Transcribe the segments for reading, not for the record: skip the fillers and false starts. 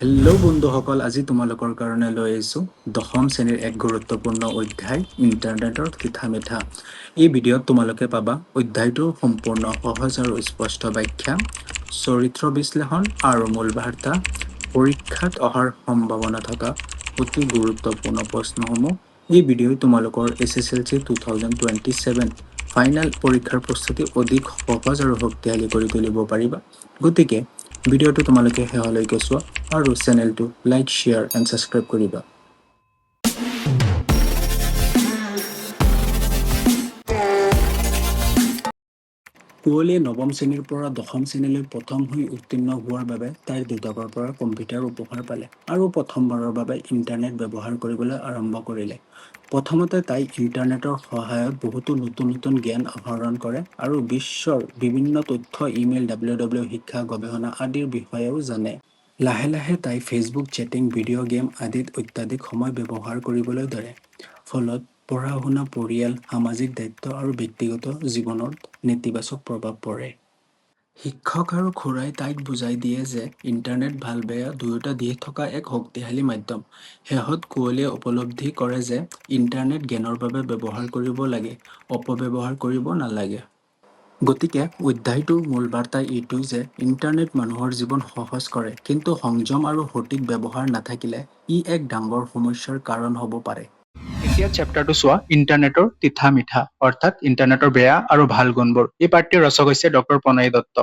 Hello' বন্ধুসকল, আজি তোমালোকৰ কাৰণে লৈ আহিছোঁ দশম শ্ৰেণীৰ এক গুৰুত্বপূৰ্ণ অধ্যায়, ইণ্টাৰনেটৰ তিতা মিঠা। এই ভিডিঅ'ত তোমালোকে পাবা অধ্যায়টোৰ সম্পূৰ্ণ সহজ আৰু স্পষ্ট ব্যাখ্যা, চৰিত্ৰ বিশ্লেষণ আৰু মূল বাৰ্তা, পৰীক্ষাত অহাৰ সম্ভাৱনা থকা অতি গুৰুত্বপূৰ্ণ প্ৰশ্নসমূহ। এই ভিডিঅ'ই তোমালোকৰ HSLC 2027 final পৰীক্ষাৰ প্ৰস্তুতি অধিক সহজ আৰু শক্তিশালী কৰি তুলিব পাৰিবা। গতিকে ভিডিঅ'টো তোমালোকে শেহলৈকে চোৱা আৰু চেনেলটো লাইক, শ্বেয়াৰ এণ্ড ছাবস্ক্ৰাইব কৰিবা। কুঁৱলীয়ে নৱম শ্ৰেণীৰ পৰা দশম শ্ৰেণীলৈ প্ৰথম হৈ উত্তীৰ্ণ হোৱাৰ বাবে তাইৰ দেউতাকৰ পৰা কম্পিউটাৰ উপহাৰ পালে আৰু প্ৰথমবাৰৰ বাবে ইণ্টাৰনেট ব্যৱহাৰ কৰিবলৈ আৰম্ভ কৰিলে। প্ৰথমতে তাই ইণ্টাৰনেটৰ সহায়ত বহুতো নতুন নতুন জ্ঞান আহৰণ কৰে আৰু বিশ্বৰ বিভিন্ন তথ্য, ইমেইল, ডাব্লিউ ডাব্লিউ, শিক্ষা, গৱেষণা আদিৰ বিষয়েও জানে। লাহে লাহে তাই ফেচবুক, চেটিং, ভিডিঅ' গেম আদিত অত্যাধিক সময় ব্যৱহাৰ কৰিবলৈ ধৰে। ফলত পঢ়া-শুনা, পৰিয়াল, সামাজিক দায়িত্ব আৰু ব্যক্তিগত জীৱনত নেতিবাচক প্ৰভাৱ পৰে। শিক্ষক আৰু খুৰাই তাইক বুজাই দিয়ে যে ইণ্টাৰনেট ভাল-বেয়া দুয়োটা দিশ থকা এক শক্তিশালী মাধ্যম। শেষত কুঁৱলীয়ে উপলব্ধি কৰে যে ইণ্টাৰনেট জ্ঞানৰ বাবে ব্যৱহাৰ কৰিব লাগে, অপব্যৱহাৰ কৰিব নালাগে। গতিকে অধ্যায়টোৰ মূল বাৰ্তা এইটোৱেই যে ইণ্টাৰনেট মানুহৰ জীৱন সহজ কৰে, কিন্তু সংযম আৰু সঠিক ব্যৱহাৰ নাথাকিলে ই এক ডাঙৰ সমস্যাৰ কাৰণ হ'ব পাৰে। এতিয়া চেপ্টাৰটো চোৱা, ইণ্টাৰনেটৰ তিতা মিঠা, অৰ্থাৎ ইণ্টাৰনেটৰ বেয়া আৰু ভাল গুণবোৰ। এই পাঠটিৰ ৰচক হৈছে ডক্টৰ প্ৰণয় দত্ত।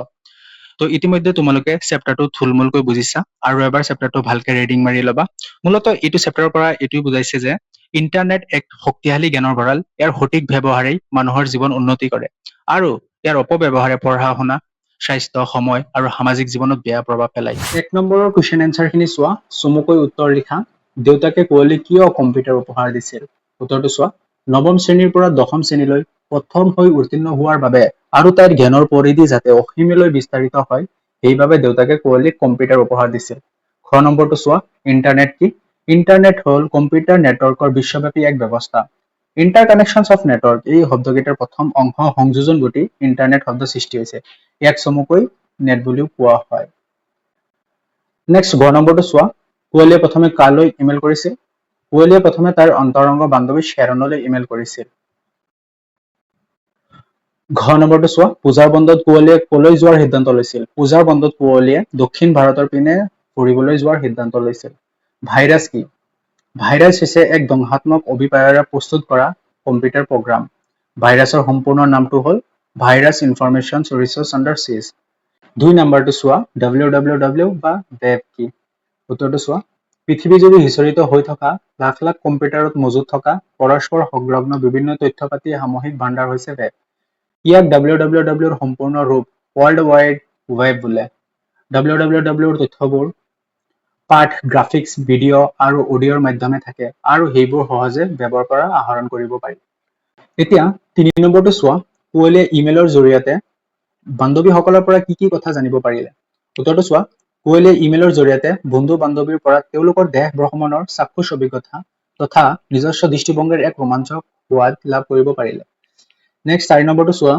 তো ইতিমধ্যে তোমালোকে চেপ্টাৰটো থুলমূলকৈ বুজিছা আৰু এবাৰ চেপ্টাৰটো ভালকে ৰিডিং মাৰি ল'বা। মূলতঃ এইটো চেপ্টাৰৰ পৰা এইটোৱে বুজাইছে যে ইণ্টাৰনেট এক শক্তিশালী জ্ঞানৰ ভঁৰাল। ইয়াৰ সঠিক ব্যৱহাৰেই মানুহৰ জীৱন উন্নতি কৰে আৰু ইয়াৰ অপব্যৱহাৰে পঢ়া শুনা, স্বাস্থ্য, সময় আৰু সামাজিক জীৱনত বেয়া প্ৰভাৱ পেলায়। এক নম্বৰৰ কুৱেশ্যন এনচাৰ খিনি চোৱা, চমুকৈ উত্তৰ লিখা। দেউতাকে কুঁৱলীক কিয় কম্পিউটাৰ উপহাৰ দিছিল? উত্তৰটো চোৱা, নৱম শ্ৰেণীৰ পৰা দশম শ্ৰেণীলৈ প্ৰথম হৈ উত্তীৰ্ণ হোৱাৰ বাবে আৰু তাইৰ জ্ঞানৰ পৰিধি যাতে অসীমলৈ বিস্তাৰিত হয়, সেইবাবে দেউতাকে কুঁৱলীক কম্পিউটাৰ উপহাৰ দিছিল। খ নম্বৰটো চোৱা, ইণ্টাৰনেট কি? ইণ্টাৰনেট হ'ল কম্পিউটাৰ নেটৱৰ্কৰ বিশ্বব্যাপী এক ব্যৱস্থা। ইণ্টাৰ কানেকশ্যনছ অফ নেটৱৰ্ক, এই শব্দকেইটাৰ প্ৰথম অংশ সংযোজন ঘটি ইণ্টাৰনেট শব্দ সৃষ্টি হৈছে। ইয়াক চমুকৈ নেট বুলিও কোৱা হয়। নেক্সট ঘ নম্বৰটো চোৱা, কুঁৱলীয়ে প্ৰথমে কালৈ ইমেইল কৰিছিল? কুঁৱলীয়ে প্ৰথমে তাইৰ অন্তৰংগ বান্ধৱী শ্বেৰণলৈ ইমেইল কৰিছিল। ঘ নম্বৰটো চোৱা, পূজাৰ বন্ধত কুঁৱলীয়ে কলৈ যোৱাৰ সিদ্ধান্ত লৈছিল? পূজাৰ বন্ধত কুঁৱলীয়ে দক্ষিণ ভাৰতৰ পিনে ফুৰিবলৈ যোৱাৰ সিদ্ধান্ত লৈছিল। ভাইৰাছ কি? ভাইৰাছ হৈছে এক ধ্বংসাত্মক অভিপ্ৰায়েৰে প্ৰস্তুত কৰা কম্পিউটাৰ প্ৰগ্ৰাম। ভাইৰাছৰ সম্পূৰ্ণ নামটো হ'ল Virus Information Resource Under Siege। দুই নম্বৰটো চোৱা, ডাব্লিউ ডাব্লিউ ডাব্লিউ বা ৱেব কি? উত্তৰটো চোৱা, পৃথিৱীজুৰি সিঁচৰিত হৈ থকা লাখ লাখ কম্পিউটাৰত মজুত থকা পৰস্পৰ সংলগ্ন বিভিন্ন তথ্য পাতিৰ সামূহিক ভাণ্ডাৰ হৈছে ৱেব। ইয়াক ডাব্লিউ ডাব্লিউ ডাব্লিউৰ সম্পূৰ্ণ ৰূপ ৱৰ্ল্ড ৱাইড ৱেব বোলে। ডাব্লিউ ডাব্লিউ ডাব্লিউৰ তথ্যবোৰ পাঠ, গ্ৰাফিক্স, ভিডিঅ' আৰু অডিঅ'ৰ মাধ্যমে থাকে আৰু সেইবোৰ সহজে ৱেবৰ পৰা আহৰণ কৰিব পাৰি। এতিয়া তিনি নম্বৰটো চোৱা, কুঁৱলীয়ে ইমেইলৰ জৰিয়তে বান্ধৱীসকলৰ পৰা কি কি কথা জানিব পাৰিলে? উত্তৰটো চোৱা, কুঁৱলীয়ে ইমেইলৰ জৰিয়তে বন্ধু বান্ধৱীৰ পৰা তেওঁলোকৰ দেশ ভ্ৰমণৰ চাক্ষুষ অভিজ্ঞতা তথা নিজস্ব দৃষ্টিভংগীৰ এক ৰোমাঞ্চক সোৱাদ লাভ কৰিব পাৰিলে। নেক্সট চাৰি নম্বৰটো চোৱা,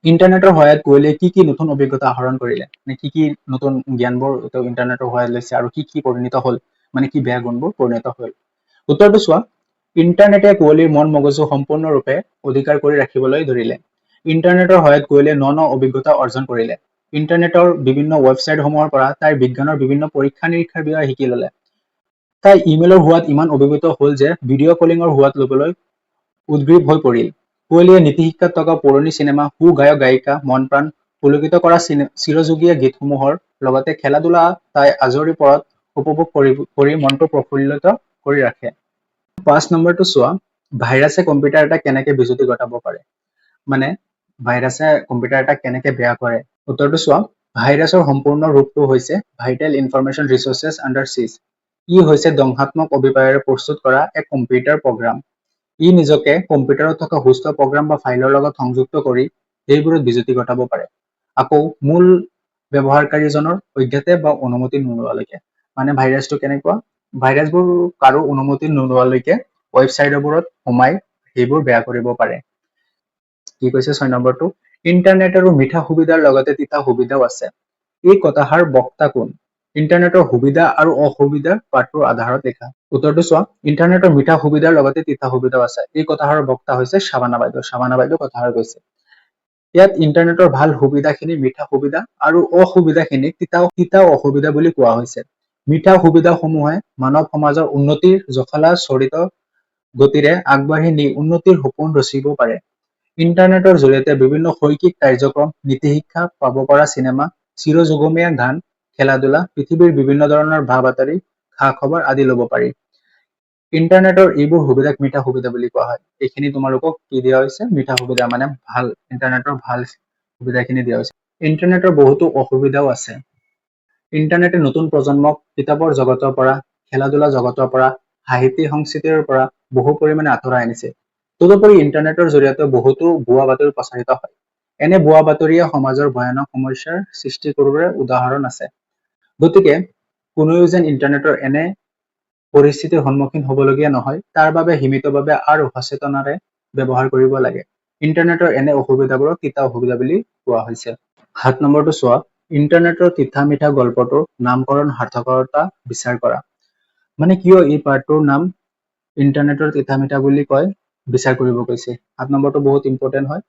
ইণ্টাৰনেটৰ সহায়ত কুঁৱলীয়ে কি কি নতুন অভিজ্ঞতা আহৰণ কৰিলে? মানে কি কি নতুন জ্ঞানবোৰ তেওঁ ইণ্টাৰনেটৰ সহায়ত লৈছে আৰু কি কি পৰিণত হ'ল, মানে কি বেয়া গুণবোৰ পৰিণত হ'ল? উত্তৰটো চোৱা, ইণ্টাৰনেটে কুঁৱলীৰ মন মগজু সম্পূৰ্ণৰূপে অধিকাৰ কৰি ৰাখিবলৈ ধৰিলে। ইণ্টাৰনেটৰ সহায়ত কুঁৱলীয়ে ন ন অভিজ্ঞতা অৰ্জন কৰিলে। ইণ্টাৰনেটৰ বিভিন্ন ৱেবছাইটসমূহৰ পৰা তাই বিজ্ঞানৰ বিভিন্ন পৰীক্ষা নিৰীক্ষাৰ বিষয়ে শিকি ললে। তাই ইমেইলৰ সোৱাদ ইমান অভিভূত হ'ল যে ভিডিঅ' কলিঙৰ সোৱাদ ল'বলৈ উদগ্ৰীৱ হৈ পৰিল। কুঁৱলীয়ে নীতি শিক্ষাত থকা পুৰণি চিনেমা, সু গায়ক গায়িকা, মন প্ৰাণ পুলকিত কৰা চিৰযুগীয়া গীতসমূহৰ লগতে খেলা ধূলা তাই আজৰি পৰত উপভোগ কৰি মনটো প্ৰফুল্লিত কৰি ৰাখে। পাঁচ নম্বৰটো চোৱা, ভাইৰাছে কম্পিউটাৰ এটা কেনেকে বিজুতি ঘটাব পাৰে? মানে ভাইৰাছে কম্পিউটাৰ এটা কেনেকে বেয়া কৰে? উত্তৰটো চোৱা, ভাইৰাছৰ সম্পূৰ্ণ ৰূপটো হৈছে Vital Information Resources Under Siege। ই হৈছে ধ্বংসাত্মক অভিপ্ৰায়েৰে প্ৰস্তুত কৰা এক কম্পিউটাৰ প্ৰগ্ৰাম। ই নিজকে কম্পিউটাৰত থকা সুস্থ প্ৰগ্ৰাম বা ফাইলৰ লগত সংযুক্ত কৰি সেইবোৰত বিজুতি ঘটাব পাৰে, আকৌ মূল ব্যৱহাৰকাৰীজনৰ অজ্ঞাতে বা অনুমতি নোলোৱালৈকে। মানে ভাইৰাছটো কেনেকুৱা? ভাইৰাছবোৰ কাৰো অনুমতি নোলোৱালৈকে ৱেবছাইটবোৰত সোমাই সেইবোৰ বেয়া কৰিব পাৰে। কি কৈছে ছয় নম্বৰটো? ইণ্টাৰনেটৰো মিঠা সুবিধাৰ লগতে তিতা সুবিধাও আছে, এই কথাষাৰ বক্তা কোন? ইণ্টাৰনেটৰ সুবিধা আৰু অসুবিধা পাঠটোৰ আধাৰত লিখা। উত্তৰটো চোৱা, ইণ্টাৰনেটৰ মিঠা সুবিধাৰ লগতে তিতা সুবিধাও আছে। এই কথাষাৰৰ বক্তা হৈছে শাবানা বাইদেউ। শাবানা বাইদেউ কথাষাৰ কৈছে। ইয়াত ইণ্টাৰনেটৰ ভাল সুবিধাখিনি মিঠা সুবিধা আৰু অসুবিধাখিনি তিতা অসুবিধা বুলি কোৱা হৈছে। মিঠা সুবিধাসমূহে মানৱ সমাজৰ উন্নতিৰ জখলা চৰিত গতিৰে আগবাঢ়ি নি উন্নতিৰ সপোন ৰচিব পাৰে। ইণ্টাৰনেটৰ জৰিয়তে বিভিন্ন শৈক্ষিক কাৰ্যক্ৰম, নীতিশিক্ষা পাব পৰা চিনেমা, চিৰযুগমীয়া গান, খেলা-ধূলা, পৃথিৱীৰ বিভিন্ন ধৰণৰ বা-বাতৰি, খা-খবৰ আদি ল'ব পাৰি। ইণ্টাৰনেটৰ এইবোৰ সুবিধাক মিঠা সুবিধা বুলি কোৱা হয়। এইখিনি তোমালোকক কি দিয়া হৈছে? মিঠা সুবিধা, মানে ভাল, ইণ্টাৰনেটৰ ভাল সুবিধাখিনি দিয়া হৈছে। ইণ্টাৰনেটৰ বহুতো অসুবিধাও আছে। ইণ্টাৰনেটে নতুন প্ৰজন্মক কিতাপৰ জগতৰ পৰা, খেলা-ধূলা জগতৰ পৰা, সাহিত্যিক সংস্কৃতিৰ পৰা বহু পৰিমাণে আঁতৰাই আনিছে। তদুপৰি ইণ্টাৰনেটৰ জৰিয়তে বহুতো ভুৱা বাতৰি প্ৰচাৰিত হয়। এনে ভুৱা বাতৰিয়ে সমাজৰ ভয়ানক সমস্যাৰ সৃষ্টি কৰোৰে উদাহৰণ আছে। গতিকে কোনেও যেন ইণ্টাৰনেটৰ এনে পৰিস্থিতিৰ সন্মুখীন হ'বলগীয়া নহয়, তাৰ বাবে সীমিতভাৱে আৰু সচেতনাৰে ব্যৱহাৰ কৰিব লাগে। ইণ্টাৰনেটৰ এনে অসুবিধাবোৰক তিতা অসুবিধা বুলি কোৱা হৈছে। 7 নম্বৰটো চোৱা, ইণ্টাৰনেটৰ তিতা মিঠা গল্পটোৰ নামকৰণ সাৰ্থকতা বিচাৰ কৰা। মানে কিয় এই পাঠটোৰ নাম ইণ্টাৰনেটৰ তিতা মিঠা বুলি কয়, বিচাৰ কৰিব কৈছে। 7 নম্বৰটো বহুত ইম্পৰ্টেণ্ট হয়।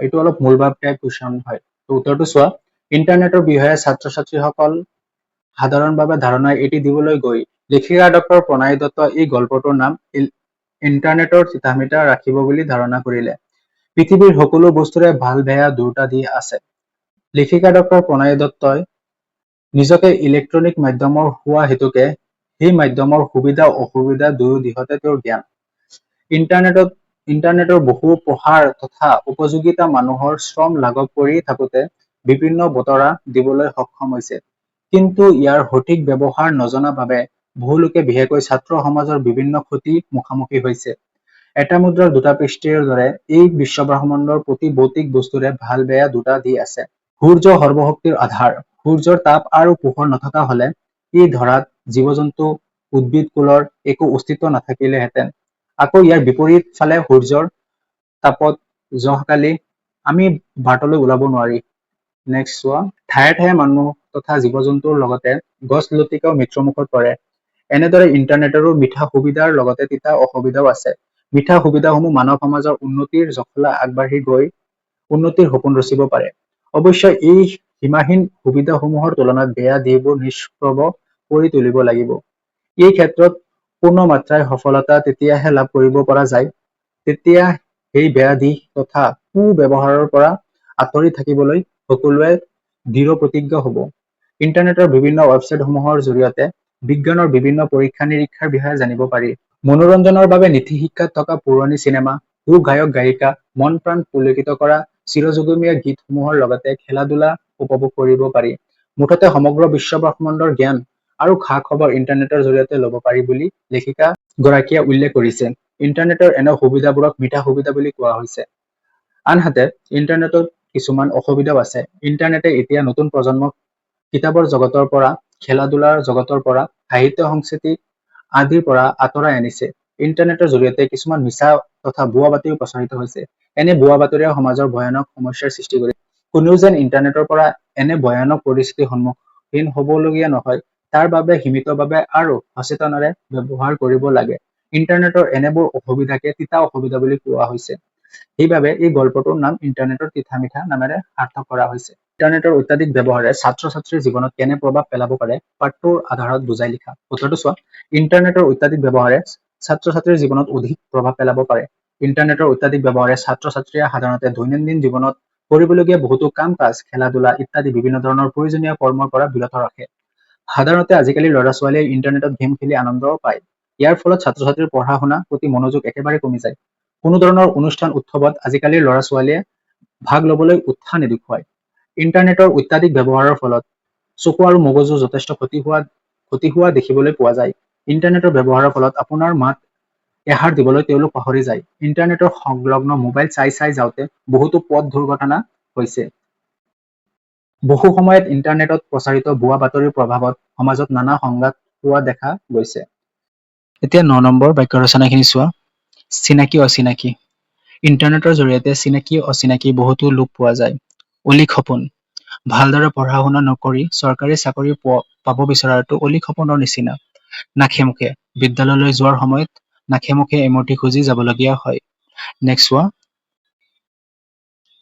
এইটো অলপ মূলভাৱ টাইপ কুৱেশ্যন হয়। উত্তৰটো চোৱা, ইণ্টাৰনেটৰ বিষয়ে ছাত্ৰ-ছাত্ৰীসকল সাধাৰণভাৱে ধাৰণা এটি দিবলৈ গৈ লেখিকা ডক্টৰ প্ৰণালী দত্তই এই গল্পটোৰ নাম ইণ্টাৰনেটৰ তিতা মিঠা ৰাখিব বুলি ধাৰণা কৰিলে। পৃথিৱীৰ সকলো বস্তুৰে ভাল বেয়া দুয়োটা দিশ আছে। লেখিকা ডক্টৰ প্ৰণালী দত্তই নিজকে ইলেক্ট্ৰনিক মাধ্যমৰ হোৱা হেতুকে সেই মাধ্যমৰ সুবিধা অসুবিধা দুয়ো দিশতে তেওঁৰ জ্ঞান। ইণ্টাৰনেটৰ বহু প্ৰসাৰ তথা উপযোগিতা মানুহৰ শ্ৰম লাঘৱ কৰি থাকোঁতে বিভিন্ন বতৰা দিবলৈ সক্ষম হৈছে। কিন্তু ইয়াৰ সঠিক ব্যৱহাৰ নজনা বাবে বহুলোকে, বিশেষকৈ ছাত্ৰ সমাজৰ বিভিন্ন ক্ষতিৰ মুখামুখি হৈছে। এটা মুদ্ৰাৰ দুটা পৃষ্ঠৰ দৰে এই বিশ্বব্ৰহ্মাণ্ডৰ প্ৰতি ভৌতিক বস্তুৰে ভাল বেয়া দুটা দিশ আছে। সূৰ্য সৰ্বশক্তিৰ আধাৰ। সূৰ্যৰ তাপ আৰু পোহৰ নথকা হলে এই ধৰাত জীৱ-জন্তু, উদ্ভিদকুলৰ একো অস্তিত্ব নাথাকিলেহেঁতেন। আকৌ ইয়াৰ বিপৰীত ফালে সূৰ্যৰ তাপত জহকালি আমি বাটলৈ ওলাব নোৱাৰি। নেক্সট চোৱা, ঠায়ে ঠায়ে মানুহ তথা জীৱ-জন্তুৰ লগতে গছ-লতিকাও মৃত্যুমুখত পৰে। এনেদৰে ইণ্টাৰনেটৰো মিঠা সুবিধাৰ লগতে তিতা অসুবিধাও আছে। মিঠা সুবিধাসমূহ মানৱ সমাজৰ উন্নতিৰ জখলা আগবাঢ়ি গৈ উন্নতিৰ সপোন ৰচিব পাৰে। অৱশ্যে এই সীমাহীন সুবিধাসমূহৰ তুলনাত বেয়া দিশবোৰ নিষ্প্ৰভ কৰি তুলিব লাগিব। এই ক্ষেত্ৰত পূৰ্ণমাত্ৰাৰ সফলতা তেতিয়াহে লাভ কৰিব পৰা যায়, তেতিয়া সেই বেয়া দিশ তথা কু-ব্যৱহাৰৰ পৰা আঁতৰি থাকিবলৈ সকলোৱে দৃঢ়প্ৰতিজ্ঞ হ'ব। ইণ্টাৰনেটৰ বিভিন্ন ৱেবছাইটসমূহৰ জৰিয়তে বিজ্ঞানৰ বিভিন্ন পৰীক্ষা-নিৰীক্ষাৰ বিষয়ে জানিব পাৰি। মনোৰঞ্জনৰ বাবে নীতিশিক্ষা থকা পুৰণি চিনেমা, সু-গায়ক-গায়িকা, মন-প্ৰাণ পুলকিত কৰা চিৰযুগমীয়া গীতসমূহৰ লগতে খেলা-ধূলা উপভোগ কৰিব পাৰি। মুঠতে সমগ্ৰ বিশ্বব্ৰহ্মাণ্ডৰ জ্ঞান আৰু খা-খবৰ ইণ্টাৰনেটৰ জৰিয়তে ল'ব পাৰি বুলি লেখিকা গৰাকীয়ে উল্লেখ কৰিছে। ইণ্টাৰনেটৰ এনে সুবিধাবোৰক মিঠা সুবিধা বুলি কোৱা হৈছে। আনহাতে ইণ্টাৰনেটত কিছুমান অসুবিধাও আছে। ইণ্টাৰনেটে এতিয়া নতুন প্ৰজন্মক কিতাপৰ জগতৰ পৰা, খেলা-ধূলাৰ জগতৰ পৰা, সাহিত্য সংস্কৃতি আদিৰ পৰা আঁতৰাই আনিছে। ইণ্টাৰনেটৰ জৰিয়তে কিছুমান মিছা তথা ভুৱা বাতৰিও প্ৰচাৰিত হৈছে। এনে ভুৱা বাতৰিয়ে সমাজৰ ভয়ানক সমস্যাৰ সৃষ্টি কৰিছে। কোনেও যেন ইণ্টাৰনেটৰ পৰা এনে ভয়ানক পৰিস্থিতিৰ সন্মুখীন হ'বলগীয়া নহয়, তাৰ বাবে সীমিতভাৱে আৰু সচেতনাৰে ব্যৱহাৰ কৰিব লাগে। ইণ্টাৰনেটৰ এনেবোৰ অসুবিধাকে তিতা অসুবিধা বুলি কোৱা হৈছে। সেইবাবে এই গল্পটোৰ নাম ইণ্টাৰনেটৰ তিতা মিঠা নামেৰে সাৰ্থক কৰা হৈছে। ইণ্টাৰনেটৰ অত্যাধিক ব্যৱহাৰে ছাত্ৰ-ছাত্ৰীৰ জীৱনত কেনে প্ৰভাৱ পেলাব পাৰে, পাঠটোৰ আধাৰত বুজাই লিখা। উত্তৰটো চোৱা, ইণ্টাৰনেটৰ অত্যাধিক ব্যৱহাৰে ছাত্ৰ-ছাত্ৰীৰ জীৱনত অধিক প্ৰভাৱ পেলাব পাৰে। ইণ্টাৰনেটৰ অত্যাধিক ব্যৱহাৰে ছাত্ৰ-ছাত্ৰীয়ে সাধাৰণতে দৈনন্দিন জীৱনত কৰিবলগীয়া বহুতো কাম-কাজ, খেলা-ধূলা ইত্যাদি বিভিন্ন ধৰণৰ প্ৰয়োজনীয় কৰ্মৰ পৰা বিৰত ৰাখে। সাধাৰণতে আজিকালি ল'ৰা-ছোৱালীয়ে ইণ্টাৰনেটত গেম খেলি আনন্দ পায়। ইয়াৰ ফলত ছাত্ৰ-ছাত্ৰীৰ পঢ়া-শুনাৰ প্ৰতি মনোযোগ একেবাৰে কমি যায়। কোনো ধৰণৰ অনুষ্ঠান উৎসৱত আজিকালিৰ ল'ৰা-ছোৱালীয়ে ভাগ ল'বলৈ উৎসাহ নেদেখুৱায়। ইণ্টাৰনেটৰ অত্যাধিক ব্যৱহাৰৰ ফলত চকু আৰু মগজুৰ যথেষ্ট ক্ষতি হোৱা দেখিবলৈ পোৱা যায়। ইণ্টাৰনেটৰ ব্যৱহাৰৰ ফলত আপোনাৰ মাত এষাৰ দিবলৈ তেওঁলোক পাহৰি যায়। ইণ্টাৰনেটৰ সংলগ্ন মোবাইল চাই চাই যাওঁতে বহুতো পথ দুৰ্ঘটনা হৈছে। বহু সময়ত ইণ্টাৰনেটত প্ৰচাৰিত ভুৱা বাতৰিৰ প্ৰভাৱত সমাজত নানা সংঘাত হোৱা দেখা গৈছে। এতিয়া 9 নম্বৰ বাক্য ৰচনাখিনি চোৱা, চিনাকি অচিনাকি। ইণ্টাৰনেটৰ জৰিয়তে চিনাকি অচিনাকি বহুতো লোক পোৱা যায়। অলীক সপোন। ভালদৰে পঢ়া শুনা নকৰি চৰকাৰী চাকৰি পাব বিচৰাটো অলীক সপোনৰ নিচিনা। নাখে মুখে, বিদ্যালয়লৈ যোৱাৰ সময়ত নাখে মুখে এমুঠি খুজি যাবলগীয়া হয়। নেক্সট চোৱা,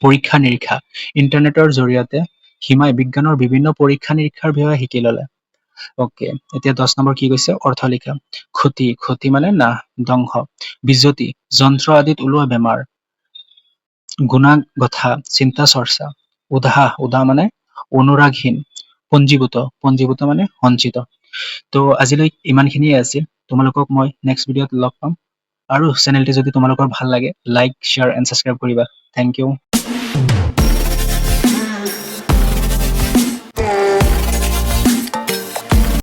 পৰীক্ষা নিৰীক্ষা। ইণ্টাৰনেটৰ জৰিয়তে সীমাই বিজ্ঞানৰ বিভিন্ন পৰীক্ষা নিৰীক্ষাৰ বিষয়ে শিকি ল'লে। অ'কে, এতিয়া 10 নম্বৰ কি কৈছে? অৰ্থ লিখা। ক্ষতি, ক্ষতি মানে নাশ, ধ্বংস। বিজতি, যন্ত্ৰ আদিত ওলোৱা বেমাৰ। গুণাগথা, চিন্তা চৰ্চা। উদাহ, উদাহ মানে অনুৰাগহীন। পঞ্জীভূত, পঞ্জীভূত মানে সঞ্চিত। তো আজিলৈ ইমানখিনিয়ে আছিল। তোমালোকক মই নেক্সট ভিডিঅ'ত লগ পাম আৰু চেনেলটি যদি তোমালোকৰ ভাল লাগে, লাইক, শ্বেয়াৰ এণ্ড ছাবস্ক্ৰাইব কৰিবা। Thank you.